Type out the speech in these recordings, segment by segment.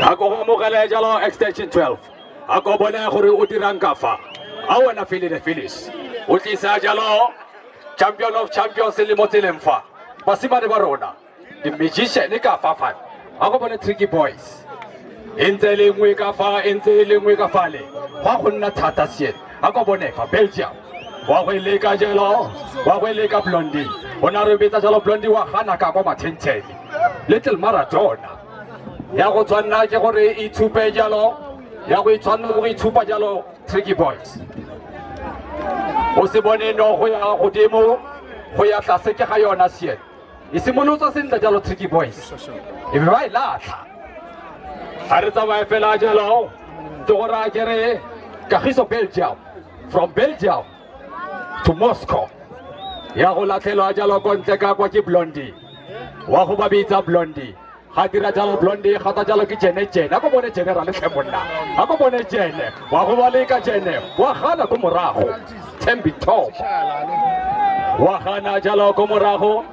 A ko go amogele jalo Extension 12. A ko bone gore o dirang ka fa. A wena Philly the Phillies. O tlisa jalo champion of champions le mo tseleng fa. Basimane ba rona. Di-magician ka fa fa. A ko bone Tricky Boys. E ntse e le nngwe ka fa, e ntse e le nngwe ka fale. Go a go nna thata siet. A ko bone fa Belgium. Wa go e leka jalo, wa go e leka Blondie. O na re betsa jalo Blondie wa gana ka kwa Matshentshene. Little Maradona. Ya go tshwanna ke gore e itshupe jalo, ya go itshwanna go itshupa jalo Tricky Boys. O se bone no go ya godimo, go ya tlase ke ga yona siet. E simolotsa sentle jalo Tricky Boys. E be ba e latlha. Ga re tsamaye fela jalo, ke go raya ke re Kagiso Belgium, from Belgium to Moscow. Ya go latlhelwa jalo ko ntle ka kwa ke Blondie. Wa go ba bitsa Blondie. Ga dira jalo Blondie, ga tla jalo ke Jene Jene. A ko bone General tlhe monna. A ko bone Jene. Wa go ba leka Jene. Wa gana ko morago. Thembi Tom. Wa gana jalo ko morago.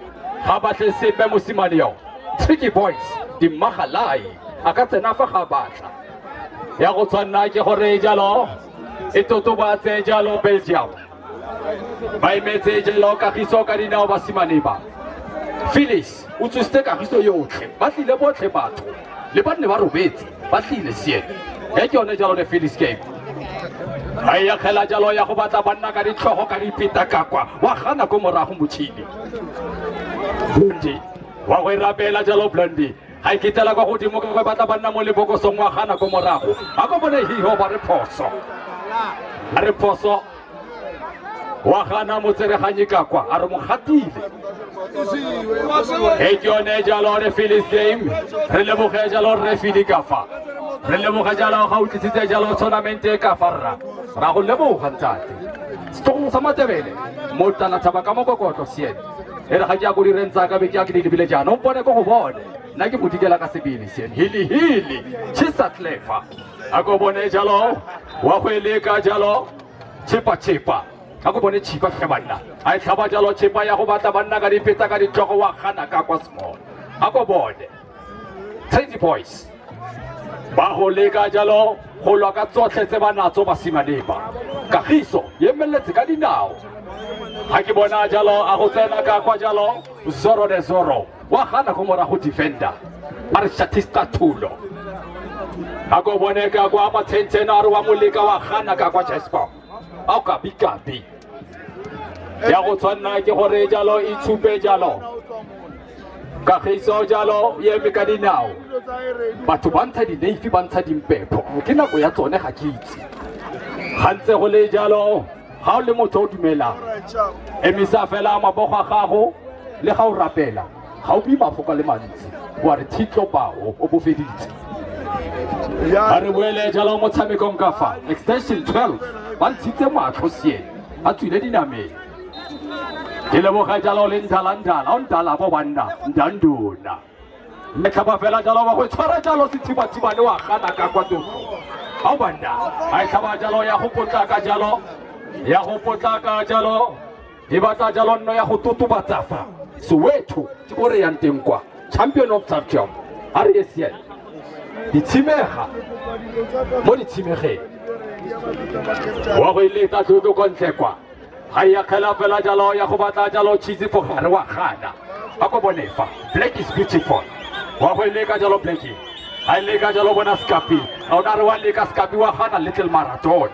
Ga batle sepe mosimane yo. Tricky Boys, di magalai. A ka tsena fa ga batla. Ya go tshwanna ke gore jalo e totobatse jalo Belgium. Ba emetse jalo Kagiso ka dinao basimane ba. Phyllis o tsositse Kagiso yotlhe, ba tlile botlhe batho le ba nne ba robetse, ba tlile siene. E ke yone jalo the Phyllis game. Ga e akgela jalo ya go batla banna ka ditlhogo ka dipeta ka kwa, wa gana ko morago motšhini. Blondie wa go e rapela jalo Blondie. Ga e ketela kwa godimo ka go batla banna mo lebokosong wa gana ko morago. A ko bone hiho ba re phoso. A re phoso. Wa gana motsereganyi ka kwa, a re mo gatile. E ke yone jalo re Phyllis game. Re leboge jalo re Philly ka fa. Re leboge jalo ga o tlisitse jalo tournament e ka fa rra. Ra go leboga ntate. Setlogolo sa Matebele, mo tana thaba ka mokokotlo siene. E re ga ke ya ko direng tsa ka be ke ya ke di lebile jaana, o mpone ko go bone. Nna ke modikela ka sebele siene. Hili hili, chisa clever. A ko bone jalo, wa go e leka jalo, chepa chepa. A ko bone chipa tlhe banna. A e tlhaba jalo chepa ya go batla banna ka dipetsa ka ditlhogo wa gana ka kwa small. A ko bone. Crazy Boys. Ba go leka jalo go lwa ka tsotlhe tse ba natso basimane ba. Kagiso e emeletse ka dinao. Ga ke bona jalo a go tsena ka kwa jalo Zoro de Zoro wa gana ko morago defender. A re shatista thulo. A ko bone ka kwa Matshentshene a re wa moleka wa gana ka kwa Jasper. A o kabi kabi. Ya go tshwanna ke gore jalo itshupe jalo. Kagiso jalo e eme ka dinao. Batho ba ntsha dineifi ba ntsha dimpepho. Ke nako ya tsone ga ke itse. Ga ntse go le jalo ga o le motho o dumelang. Emisa fela mabogo a gago le ga o rapela. Ga o bue mafoko a le mantsi. Wa re thitlo bao o bofeditse. A re boele jalo motshamekong ka fa. Extension 12 ba ntshitse matlho sieng. Ba tswile dinameng. Ke leboga jalo le ndala ndala, o ndala bo banna, ndanduna. Le tlhaba fela jalo wa go tshwara jalo sethibathibane wa gana ka kwa toko. Ao banna, a e tlhaba jalo ya go potlaka jalo, ya go potlaka jalo, e batla jalo nno ya go totobatsa fa. Soweto ke ko re yang teng kwa, champion of champion, a re ye siame. Ditshimega, mo ditshimegeng. Wa go e leta tlotlo ko ntle kwa. Ga e akgela fela jalo ya go batla jalo cheese fo gare wa gana. A ko bone fa, black is beautiful. Wa go e leka jalo Blackie. Ga e leka jalo bona Skapi. A o na re wa leka Skapi wa gana Little Maradona.